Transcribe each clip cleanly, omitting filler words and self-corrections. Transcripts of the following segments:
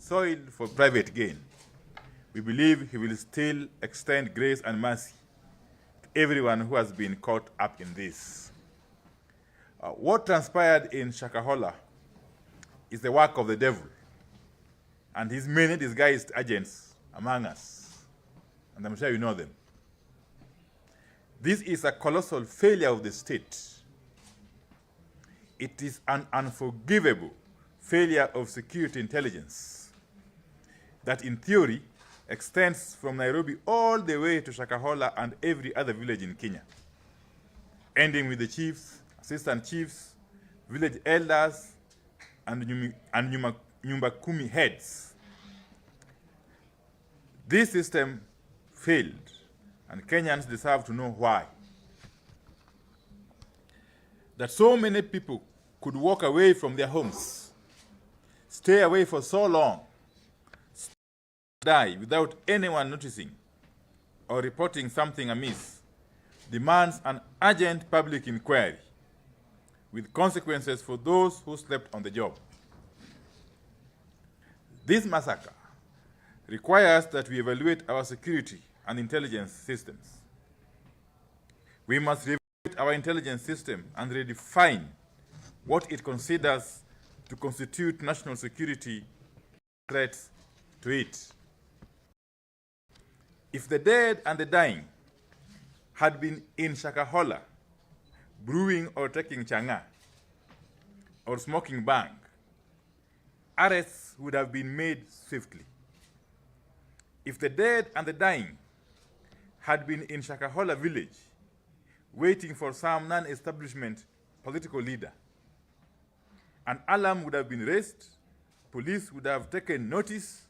soil for private gain, we believe he will still extend grace and mercy to everyone who has been caught up in this. What transpired in Shakahola is the work of the devil and his many disguised agents among us. And I'm sure you know them. This is a colossal failure of the state. It is an unforgivable failure of security intelligence that, in theory, extends from Nairobi all the way to Shakahola and every other village in Kenya, ending with the chiefs, assistant chiefs, village elders, and Nyumba Kumi heads. This system failed, and Kenyans deserve to know why. That so many people could walk away from their homes, stay away for so long, die without anyone noticing or reporting something amiss, demands an urgent public inquiry with consequences for those who slept on the job. This massacre requires that we evaluate our security and intelligence systems. We must reevaluate our intelligence system and redefine what it considers to constitute national security threats to it. If the dead and the dying had been in Shakahola, brewing or taking changa, or smoking bhang, arrests would have been made swiftly. If the dead and the dying had been in Shakahola village, waiting for some non-establishment political leader, an alarm would have been raised, police would have taken notice,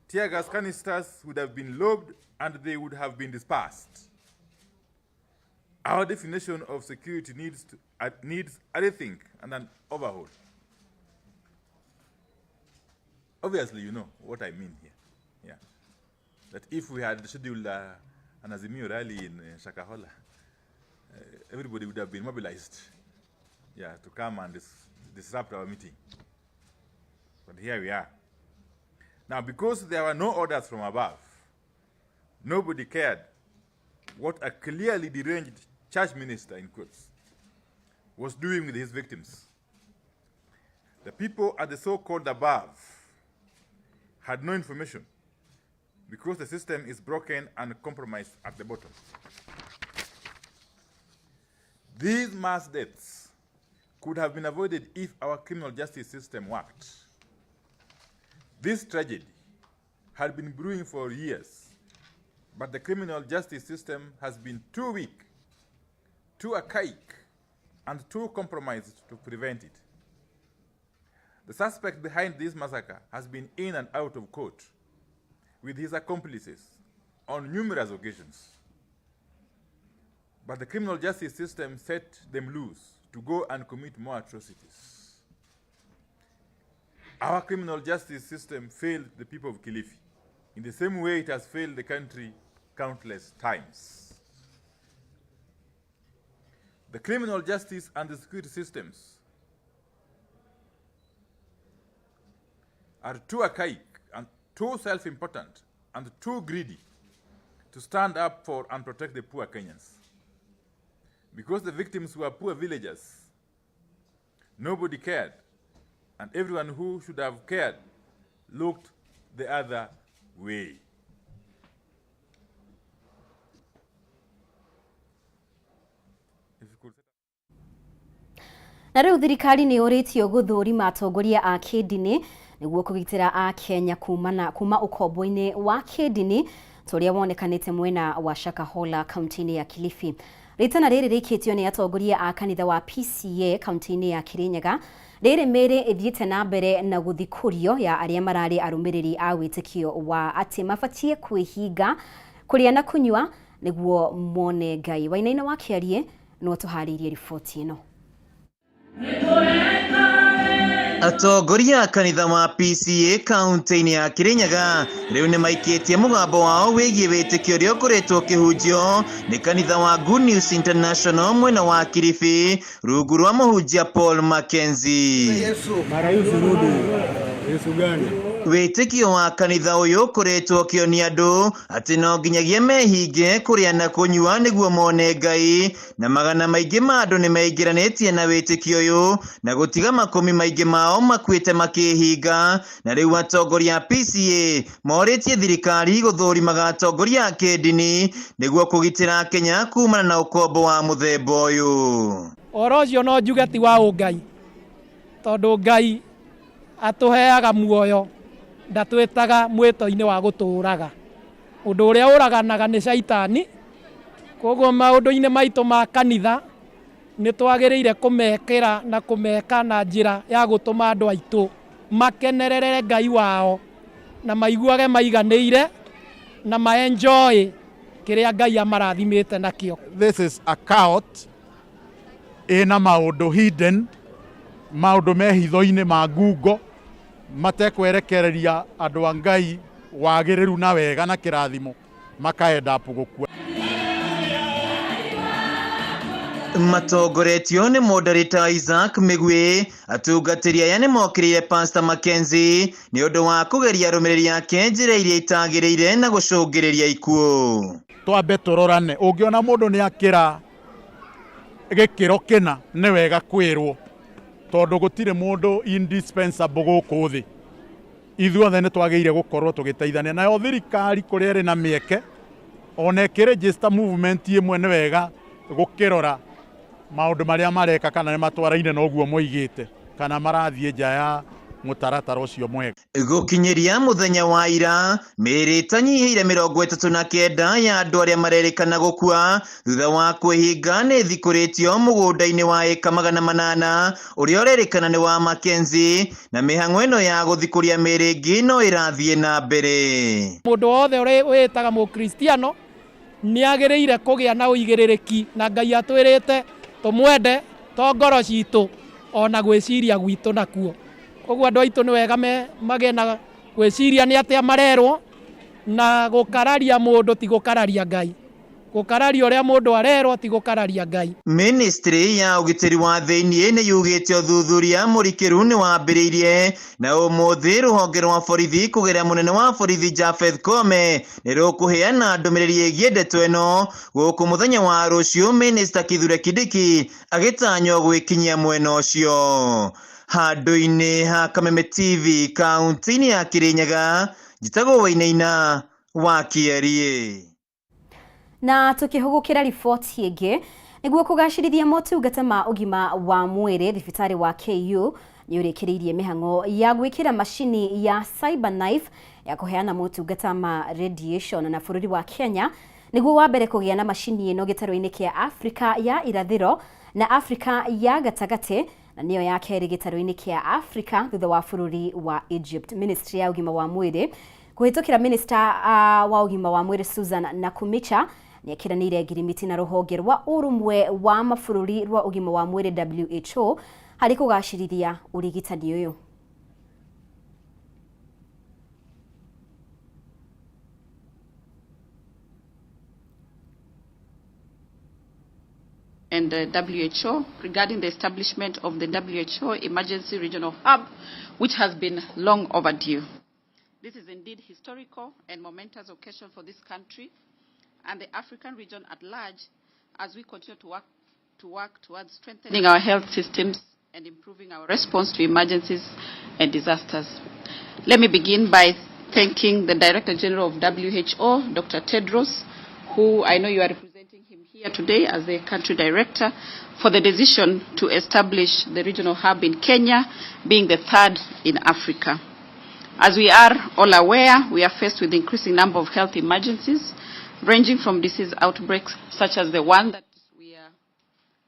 tear gas canisters would have been lobbed, and they would have been dispersed. Our definition of security needs a rethink and an overhaul. Obviously, you know what I mean here. Yeah. That if we had scheduled an Azimio rally in Shakahola, everybody would have been mobilized, yeah, to come and disrupt our meeting. But here we are. Now, because there were no orders from above, nobody cared what a clearly deranged church minister, in quotes, was doing with his victims. The people at the so-called above had no information because the system is broken and compromised at the bottom. These mass deaths could have been avoided if our criminal justice system worked. This tragedy had been brewing for years, but the criminal justice system has been too weak, too archaic, and too compromised to prevent it. The suspect behind this massacre has been in and out of court with his accomplices on numerous occasions. But the criminal justice system set them loose to go and commit more atrocities. Our criminal justice system failed the people of Kilifi in the same way it has failed the country countless times. The criminal justice and the security systems are too archaic and too self-important and too greedy to stand up for and protect the poor Kenyans. Because the victims were poor villagers, nobody cared, and everyone who should have cared looked the other way. If you could Na rĩu thirikari nĩ yũrĩtio gũthũrima atongoria a kĩndini nĩguo kũgitĩra Akenya kumana kuma ũkombo-inĩ wa kĩndini ta ũrĩa wonekanĩte mwena wa Shakahola kaunti-inĩ ya Kilifi. Rĩtana rĩrĩ rĩikĩtio nĩ atongoria a kanitha wa PCA kaunti-inĩ ya Kirinyaga rĩrĩ mĩrĩ ĩthiĩte na mbere na gũthikũrio ya arĩa mararĩ arũmĩrĩri a wĩtĩkio wa atĩ mabatiĩ kwĩhinga kũrĩa na kũnyua nĩguo mone Ngai. Wainaina wa Kĩarie no tũharĩirie riboti ĩno. Atongoria a kanitha wa PCA kaunti-inĩ ya Kirinyaga rĩu nĩ maikĩtie mũgambo wao wĩgiĩ wĩtĩkio ũrĩa ũkoretwo ũkĩhunjio nĩ kanitha wa Good News International mwena wa Kilifi rungu rwa mũhunjia Paul Mackenzie. Yesu gani? Wĩtĩkio wa kanitha ũyũ ũkoretwo ũkĩonia andũ atĩ no nginyagia mehinge kũrĩa na kũnyua nĩguo mone Ngai, na magana maingĩ ma andũ nĩmeingĩranĩtie na wĩtĩkio ũyũ na gũtiga makũmi maingĩ mao makuĩte makĩhinga. Na rĩu atongoria a PCA morĩtie thirikari gũthũrimaga atongoria a kĩndini nĩguo kũgitĩra Kenya kumana na ũkombo wa mũthemba ũyũ. Ũhoro ũcio no njuge ti wa ũngai, tondũ Ngai atũheaga muoyo, ndatwĩtaga mwĩto-inĩ wa gũtũũraga. Ũndũ ũrĩa ũraganaga nĩ caitani, koguo maũndũ-inĩ maitũ ma kanitha nĩ twagĩrĩire kũmekĩra na kũmeka na njĩra ya gũtũma andũ aitũ makenerere Ngai wao na maiguage maiganĩire na ma-enjoy kĩrĩa Ngai amarathimĩte nakĩo. This is a cult ĩna maũndũ hidden, maũndũ me hitho-inĩ ma ngungo matekwerekereria andũ a Ngai wagĩrĩru na wega na kĩrathimo, makaenda gũkua. Matongoretio nĩ Moderator Isaac Migwi, atungatĩri aya nĩmokĩrĩire Pastor Mackenzie nĩ ũndũ wa kũgeria arũmĩrĩri ake njĩra iria itagĩrĩire na gũcũngĩrĩria ikuũ. Twambe tũrorane, ũngĩona mũndũ nĩ akĩra gĩkĩro kĩna nĩ wega kwĩrwo, tondũ gũtirĩ mũndũ indispensable gũkũ thĩ. Ithuothe nĩ twagĩrĩire gũkorwo tũgĩteithania. Nayo thirikari kũrĩa ĩrĩ na mĩeke ona ĩkĩregister movement ĩmwe nĩ wega gũkĩrora maũndũ marĩa mareka kana nĩ matwaraine na ũguo moigĩte kana marathiĩ nja ya mũtaratara ũcio mwega. Gũkinyĩria mũthenya wa ira, mĩĩrĩ ĩtanyihĩire 39 ya andũ arĩa marerĩkana gũkua thutha wa kwĩhinga nĩ ĩthikũrĩtio mũgũnda-inĩ wa ĩka 800 ũrĩa ũrerĩkana nĩ wa Mackenzie, na mĩhang'o ĩno ya gũthikũria mĩĩrĩ ĩngĩ no ĩrathiĩ na mbere. Mũndũ wothe ũrĩa wĩtaga mũkristiano nĩ agĩrĩire kũgĩa na ũigĩrĩrĩki, na Ngai atwĩrĩte tũmwende to ngoro citũ ona gwĩciria gwitũ nakuo. Koguo andũ aitũ nĩ wega magĩe na gwĩciria nĩ atĩa marerwo, na gũkararia mũndũ ti gũkararia Ngai, gũkararia ũrĩa mũndũ arerwo ti gũkararia Ngai. Ministry ya ũgitĩri wa thĩiniĩ nĩ yugĩte ũthuthuria mũrikĩru nĩ wambĩrĩirie, na ũmũthĩ rũhonge rwa borithi kũgerera mũnene wa borithi Japheth Koome nĩ rũkũheana ndũmĩrĩri ĩgiĩ ndeto ĩno gũkũ mũthenya wa rũciũ Minister Kithure Kindiki agĩtanywo gwĩkinyia mwena ũcio. Handũ-inĩ ha Kameme TV kaunti-inĩ ya Kirinyaga, njĩtagwo Wainaina wa Kĩeriĩ. Na tukĩhũgũkĩra riboti ĩngĩ, nĩguo kũgacĩrithia motungata ma ũgima wa mwĩrĩ, thibitarĩ wa KU nĩ ũrĩkĩrĩirie mĩhang'o ya gwĩkĩra macini ya CyberKnife ya kũheana motungata ma radiation, na bũrũri wa Kenya nĩguo wa mbere kũgĩa na macini ĩno gĩtarũ-inĩ kĩa Afrika ya irathĩro na Afrika ya gatagatĩ, na nĩyo ya kerĩ gĩtarũ-inĩ kĩa Afrika thutha wa bũrũri wa Egypt. Ministry ya ũgima wa mwĩrĩ kũhĩtũkĩra Minister wa ũgima wa mwĩrĩ Susan Nakhumicha nĩekĩranĩire ngirimiti na rũhonge rwa ũrũmwe wa mabũrũri rwa ũgima wa mwĩrĩ WHO harĩ kũgacĩrithia ũrigitani ũyũ. And the WHO regarding the establishment of the WHO Emergency Regional Hub, which has been long overdue. This is indeed historical and momentous occasion for this country and the African region at large as we continue to work towards strengthening our health systems and improving our response to emergencies and disasters. Let me begin by thanking the Director General of WHO, Dr. Tedros, who I know you are representing him here today as the country director, for the decision to establish the regional hub in Kenya, being the third in Africa. As we are all aware, we are faced with increasing number of health emergencies, ranging from disease outbreaks such as the one that we are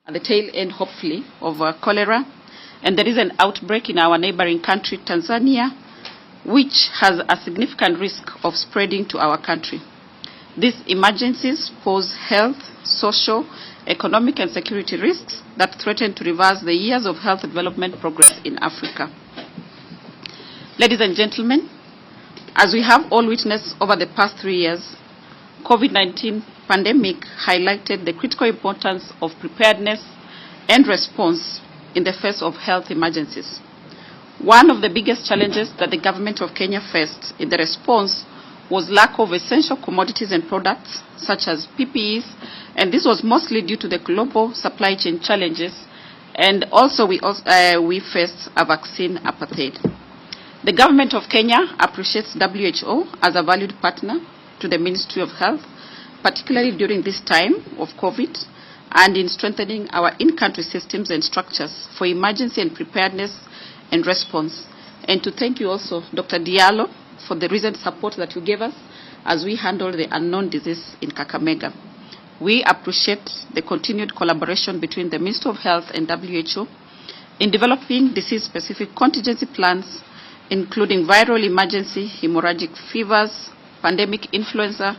at the tail end, hopefully, of cholera. And there is an outbreak in our neighboring country, Tanzania, which has a significant risk of spreading to our country. These emergencies pose health, social, economic and security risks that threaten to reverse the years of health development progress in Africa. Ladies and gentlemen, as we have all witnessed over the past 3 years, COVID-19 pandemic highlighted the critical importance of preparedness and response in the face of health emergencies. One of the biggest challenges that the government of Kenya faced in the response was lack of essential commodities and products such as PPEs, and this was mostly due to the global supply chain challenges, and also we faced a vaccine apartheid. The government of Kenya appreciates WHO as a valued partner to the Ministry of Health, particularly during this time of COVID, and in strengthening our in-country systems and structures for emergency and preparedness and response. And to thank you also, Dr. Diallo, for the recent support that you gave us as we handle the unknown disease in Kakamega. We appreciate the continued collaboration between the Ministry of Health and WHO in developing disease-specific contingency plans, including viral emergency, hemorrhagic fevers, pandemic influenza,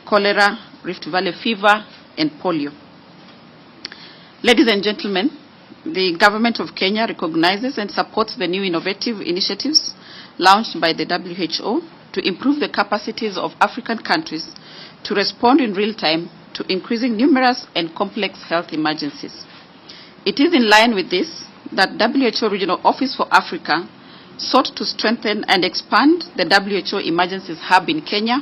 cholera, Rift Valley fever, and polio. Ladies and gentlemen, the government of Kenya recognizes and supports the new innovative initiatives launched by the WHO to improve the capacities of African countries to respond in real time to increasing numerous and complex health emergencies. It is in line with this that WHO Regional Office for Africa sought to strengthen and expand the WHO Emergencies Hub in Kenya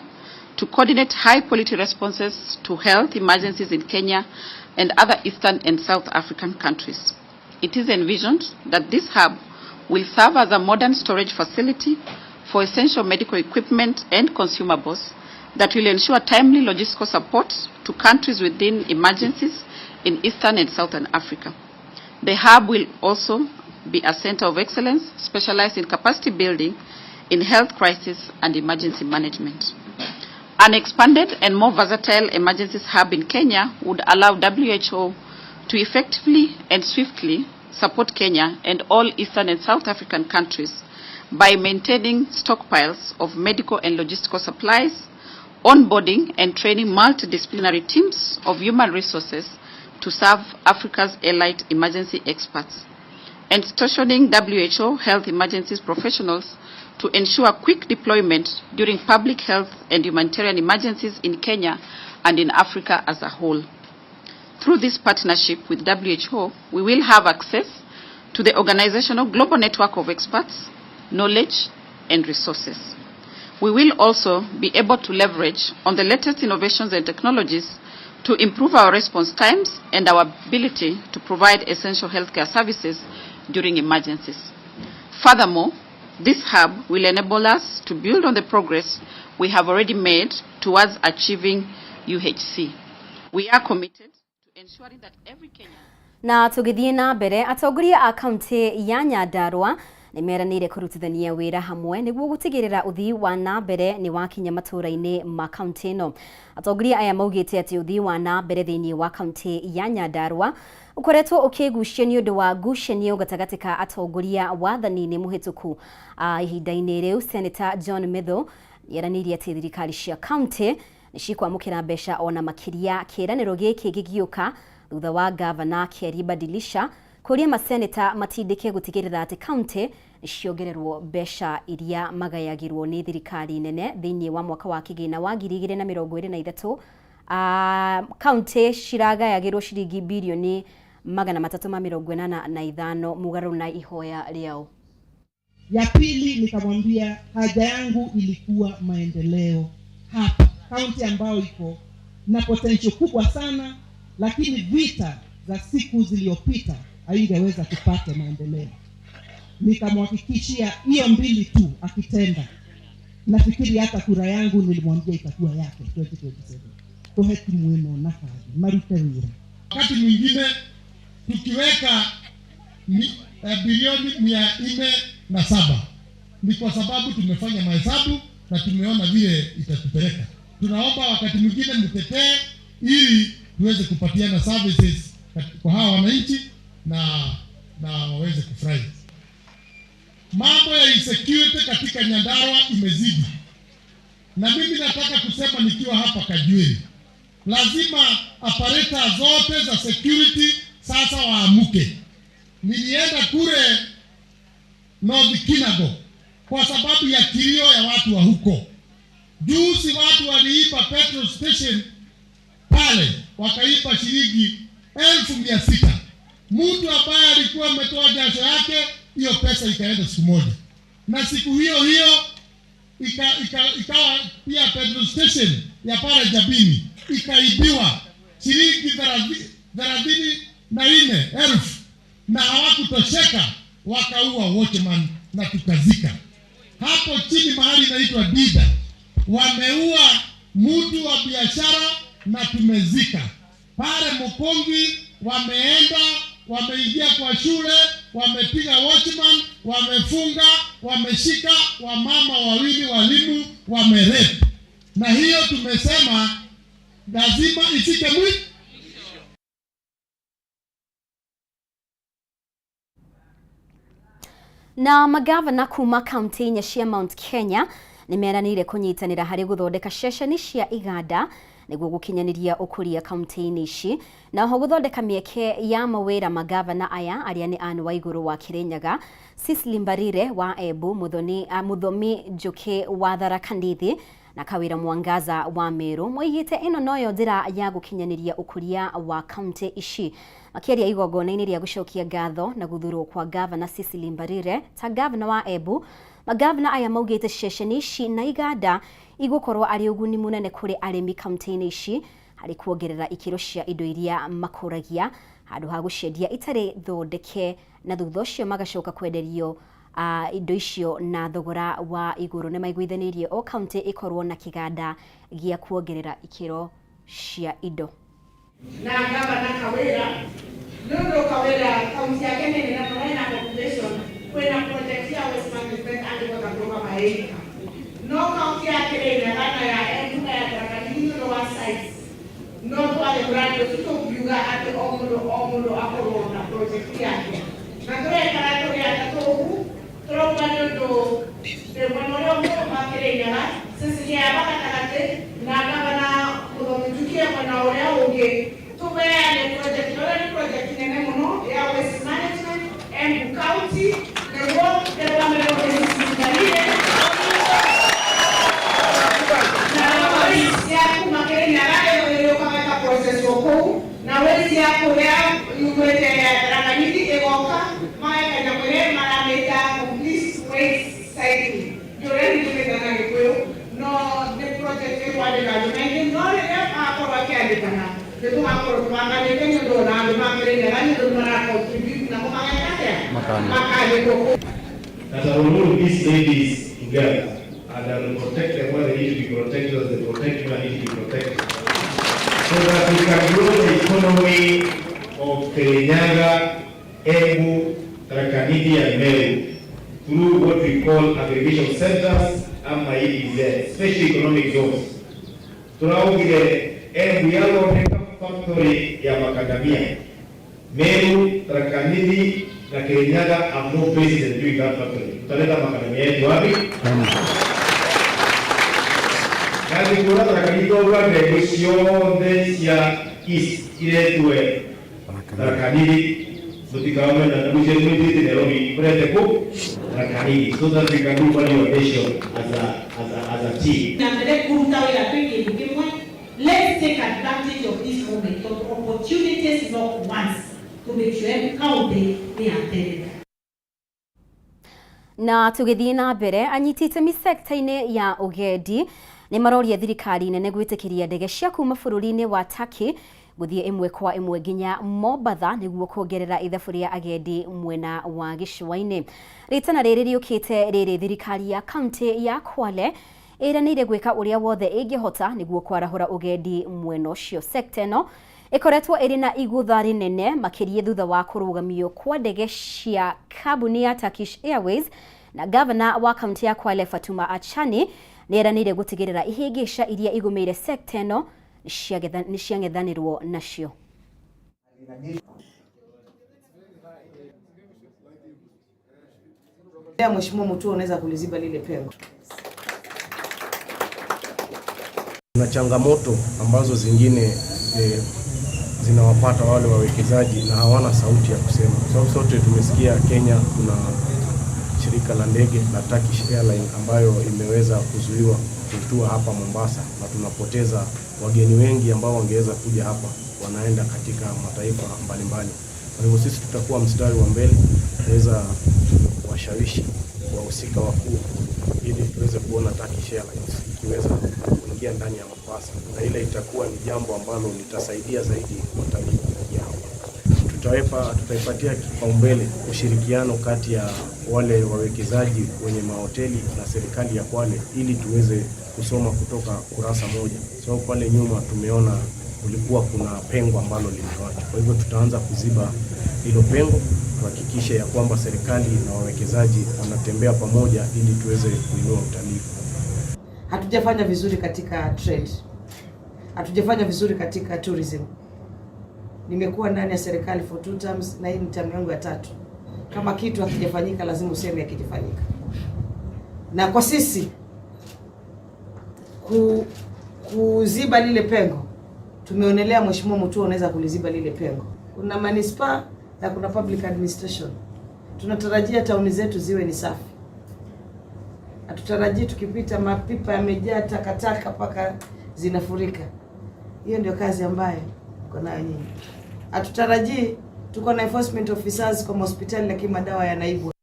to coordinate high-quality responses to health emergencies in Kenya and other Eastern and South African countries. It is envisioned that this hub will serve as a modern storage facility for essential medical equipment and consumables that will ensure timely logistical support to countries within emergencies in Eastern and Southern Africa. The hub will also be a center of excellence specialized in capacity building in health crisis and emergency management. An expanded and more versatile emergencies hub in Kenya would allow WHO to effectively and swiftly support Kenya and all Eastern and South African countries by maintaining stockpiles of medical and logistical supplies, onboarding and training multidisciplinary teams of human resources to serve Africa's elite emergency experts, and stationing WHO health emergencies professionals to ensure quick deployment during public health and humanitarian emergencies in Kenya and in Africa as a whole. Through this partnership with WHO, we will have access to the organizational global network of experts, knowledge, and resources. We will also be able to leverage on the latest innovations and technologies to improve our response times and our ability to provide essential healthcare services during emergencies. Furthermore, this hub will enable us to build on the progress we have already made towards achieving UHC. We are committed to ensuring that every Kenyan Na tũgĩthiĩ na mbere, atongoria a kaunti ya Nyandarua nĩ meranĩire kũrutithania wĩra hamwe nĩguo gũtigĩrĩra ũthii wa na mbere nĩ wakinya matũũra-inĩ ma kaunti ĩno. Atongoria aya maugĩte atĩ ũthii wa na mbere thĩinĩ wa kaunti ya Nyandarua ũkoretwo ũkĩgucio nĩ ũndũ wa ngucanio gatagatĩ ka atongoria wathani-inĩ mũhĩtũku. Ihinda-inĩ rĩu, Senator John Methu nĩeranĩire atĩ thirikari cia kaunti nĩ cikwamũkĩra mbeca ona makĩria, kĩĩranĩro gĩkĩ gĩgĩũka thutha wa gavana Kerry Badilisha kũria maseneta matindĩke gũtigĩrĩra atĩ kaunti nĩ ciongererwo mbeca iria magayagĩrwo nĩ thirikari nene thĩinĩ wa mwaka wa kĩgĩna wa 2023. Kaunti ciragayagĩrwo ciringi birioni 385 mũgarũ na ihoya rĩao. Ya pili nikamwambia haja yangu ilikuwa maendeleo hapa kaunti ambayo iko na potential kubwa sana, lakini vita za siku zilizopita haingeweza kupata maendeleo. Nikamhakikishia hiyo mbili tu akitenda, nafikiri hata kura yangu nilimwambia itakuwa yake 2027 tuhe timu ĩno nabathi marute wĩra. Wakati mwingine tukiweka bilioni 407 ni kwa sababu tumefanya mahesabu na tumeona vile itatupeleka. Tunaomba wakati mwingine mtetee ili tuweze kupatiana services kwa hawa wananchi na waweze kufurahi. Mambo ya insecurity katika Nyandarua imezidi, na mimi nataka kusema nikiwa hapa Kajueri, lazima operator zote za security sasa waamuke. Nilienda kule North Kinago kwa sababu ya kilio ya watu wa huko. Juzi watu waliiba petrol station pale, wakaiba shilingi 600,000. Mtu ambaye alikuwa ametoa jasho yake Hiyo pesa ikaenda siku moja, na siku hiyo hiyo ikawa pia petrol station ya pale Jabini ikaibiwa shilingi 34,000, na hawakutosheka, wakaua watchman na tukazika. Hapo chini mahali inaitwa Dida wameua mtu wa biashara na tumezika. Pale Mukungi wameenda wameingia kwa shule, wamepiga watchman, wamefunga, wameshika wamama wawili walimu, wamerep. Na hiyo tumesema lazima ifike mwisho. Na magavana kuma kaunti inya cia Mount Kenya nĩmeranĩire kũnyitanĩra harĩ gũthondeka ceceni cia iganda nĩguo gũkinyanĩria ũkũria kaunti-inĩ ici, na oho gũthondeka mĩeke ya mawĩra. Magavana aya arĩa nĩ Anne Waiguru wa Kirinyaga, Cecily Mbarire wa Embu, Muthomi Njuki wa Tharaka Nithi na Kawira Mwangaza wa Meru moigĩte ĩno noyo njĩra ya gũkinyanĩria ũkũria wa kaunti ici. Makĩaria igongona-inĩ rĩa gũcokia ngatho na gũthurwo kwa gavana Cecily Mbarire ta gavana wa Embu, magavana aya maugĩte ceceni ici na iganda igũkorwo arĩ ũguni mũnene kũrĩ arĩmi kaunti-inĩ ici harĩ kuongerera ikĩro cia indo iria makũragia handũ ha gũciendia itarĩ thondeke, na thutha ũcio magacoka kwenderio indo icio na thogora wa igũrũ. Nĩ maiguithanĩirie o kaunti ĩkorwo na kĩganda gĩa kuongerera ikĩro cia indo. Na gavana Kawira nĩ ũndũ Kawira kaunti yake nĩ nene mũno ĩna population, kwĩna project ya waste management angĩhota kũrũgama ĩika, no kaunti ya Kirinyaga na ya Embu na ya Tharaka Nithi nĩ ũndũ wa size no twage mũradi ũcio, tũngiuga atĩ o mũndũ akorwo na project yake, na tũrekara tũrĩ atatũ ũguo tũrauga nĩ ũndũ ndĩ mwena ũrĩa ũmwe wa Kirinyaga, Cecilia ya gatagatĩ na gavana Muthomi Njuki mwena ũrĩa ũngĩ, tũheane project ũrĩa nĩ project nene mũno ya waste management Embu County nĩguo kĩrũgamĩrĩrwo nĩ Cecily Mbarire, na waste ya kuma Kirinyaga ĩgũka ĩka process kũu, na waste ya kũrĩa yumĩte ya Tharaka Nithi ĩgoka mageka nyamũ ĩrĩa maramĩta complete waste cycling, ũrĩa ndĩmĩta na Gĩkũyũ, no nĩ project ĩkwandĩka andũ maingĩ, no rĩrĩa magakorwo akĩandĩkana nĩ tũgakorwo tũbanganĩte nĩ ũndũ ona andũ ma Kirinyaga nĩ ũndũ mara contribute namo mageka atĩa makandĩkwo kũu. That I will hold these ladies together and I will protect them where they need to be protected, as they protect me, I need to be protected. So that we can grow the economy of Kirinyaga, Embu, Tharaka Nithi and Meru through what we call aggregation centers and EEZ, special economic zones. Turaugire Embu yathondeka factory ya macadamia. Meru, Tharaka Nithi na Kirinyaga have no business doing that factory. Tutaleta macadamia yetu wapi? Yaani kuona Tharaka Nithi twaugua mbegũ ciothe cia East iretwe Tharaka Nithi, mũtikaome na mũcio mwĩtĩte Nairobi mũrete kũ Tharaka Nithi, so that we can do value addition as a team. Na mbere kũruta wĩra twĩ kĩndũ kĩmwe. Let's take advantage of this moment, of opportunities not once, to make sure every county nĩ yateithĩka. Na tũgĩthiĩ na mbere, anyiti itemi sekta-inĩ ya ũgendi nĩ maroria thirikari nene gwĩtĩkĩria ndege cia kuma bũrũri-inĩ wa Turkey gũthiĩ ĩmwe kwa ĩmwe nginya Mombatha nĩguo kuongerera ithabu rĩa agendi mwena wa gĩcũa-inĩ. Rĩtana rĩrĩ rĩũkĩte rĩrĩ thirikari ya kaunti ya Kwale ĩranĩire gwĩka ũrĩa wothe ĩngĩhota nĩguo kwarahũra ũgendi mwena ũcio. Sekta ĩno ĩkoretwo ĩrĩ na igũtha rĩnene makĩria thutha wa kũrũgamio kwa ndege cia kambuni ya Turkish Airways, na gavana wa kaunti ya Kwale Fatuma Achani nĩ eranĩire gũtigĩrĩra ihĩngĩca iria igũmĩire sekta ĩno nĩ ciang'ethanĩrwo nacio. Mheshimiwa Mutua, unaweza kuliziba lile pengo. Kuna changamoto ambazo zingine zinawapata wale wawekezaji na hawana sauti ya kusema. Kwa sababu sote tumesikia Kenya kuna shirika la ndege la Turkish Airline ambayo imeweza kuzuiwa kutua hapa Mombasa, na tunapoteza wageni wengi ambao wangeweza kuja hapa, wanaenda katika mataifa mbalimbali. Kwa hivyo sisi tutakuwa mstari wa mbele kuweza kuwashawishi wahusika wakuu ili tuweze kuona Turkish Airlines ikiweza kuingia ndani ya Mombasa, na ile itakuwa ni jambo ambalo litasaidia zaidi watalii kuingia hapa. Tutaipatia kipaumbele ushirikiano kati ya wale wawekezaji wenye mahoteli na serikali ya Kwale ili tuweze kusoma kutoka kurasa moja. So pale nyuma tumeona kulikuwa kuna pengo ambalo limewachwa. Kwa hivyo tutaanza kuziba hilo pengo, tuhakikishe ya kwamba serikali na wawekezaji wanatembea pamoja ili tuweze kuinua utalii. Hatujafanya vizuri katika trade, hatujafanya vizuri katika tourism. Nimekuwa ndani ya serikali for two terms na hii ni term yangu ya tatu. Kama kitu hakijafanyika lazima useme hakijafanyika. Na kwa sisi kuziba lile pengo, tumeonelea Mheshimiwa Mutua unaweza kuliziba lile pengo. Kuna manispaa na kuna public administration. Tunatarajia tauni zetu ziwe ni safi. Hatutarajii tukipita mapipa yamejaa takataka mpaka zinafurika. Hiyo ndio kazi ambayo mko nayo nyinyi. Hatutarajii tuko na enforcement officers kwa hospitali lakini madawa yanaibwa.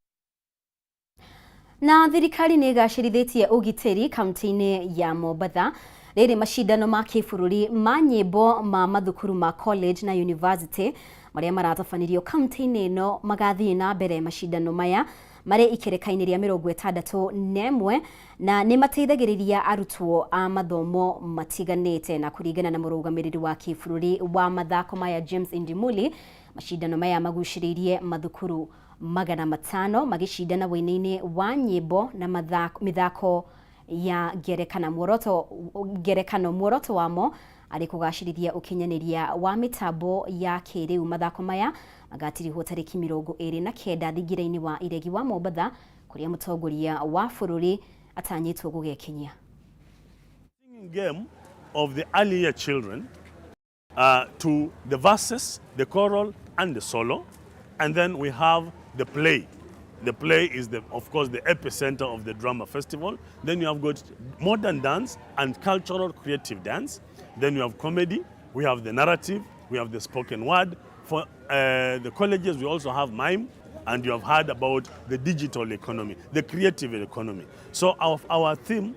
Na thirikari nĩ ĩgacĩrithĩtie ũgitĩri kaunti-inĩ ya Mombatha. Rĩrĩ macindano ma kĩbũrũri ma nyĩmbo ma mathukuru ma college na university marĩa maratabanĩrio kaunti-inĩ ĩno magathiĩ na mbere. Macindano maya marĩ ikereka-inĩ rĩa 61 na nĩ mateithagĩrĩria arutwo a mathomo matiganĩte. Na kũringana na mũrũgamĩrĩri wa kĩbũrũri wa mathako maya James Indimuli, macindano maya magucĩrĩirie mathukuru 500 magĩcindana wĩini-inĩ wa nyĩmbo na mĩthako ya ngerekano. Muoroto wamo arĩ kũgacĩrithia ũkinyanĩria wa mĩtambo ya kĩrĩu. Mathako maya magatirihwo tarĩki 29 thingira-inĩ wa iregi wa Mombatha kũrĩa mũtongoria wa bũrũri atanyĩtwo gũgekinyia. Game of the early year children to the verses, the choral and the solo, and then we have the play. The play is, of course, the epicenter of the drama festival. Then you have got modern dance and cultural creative dance. Then you have comedy, we have the narrative, we have the spoken word. For the colleges, we also have mime, and you have heard about the digital economy, the creative economy. So our theme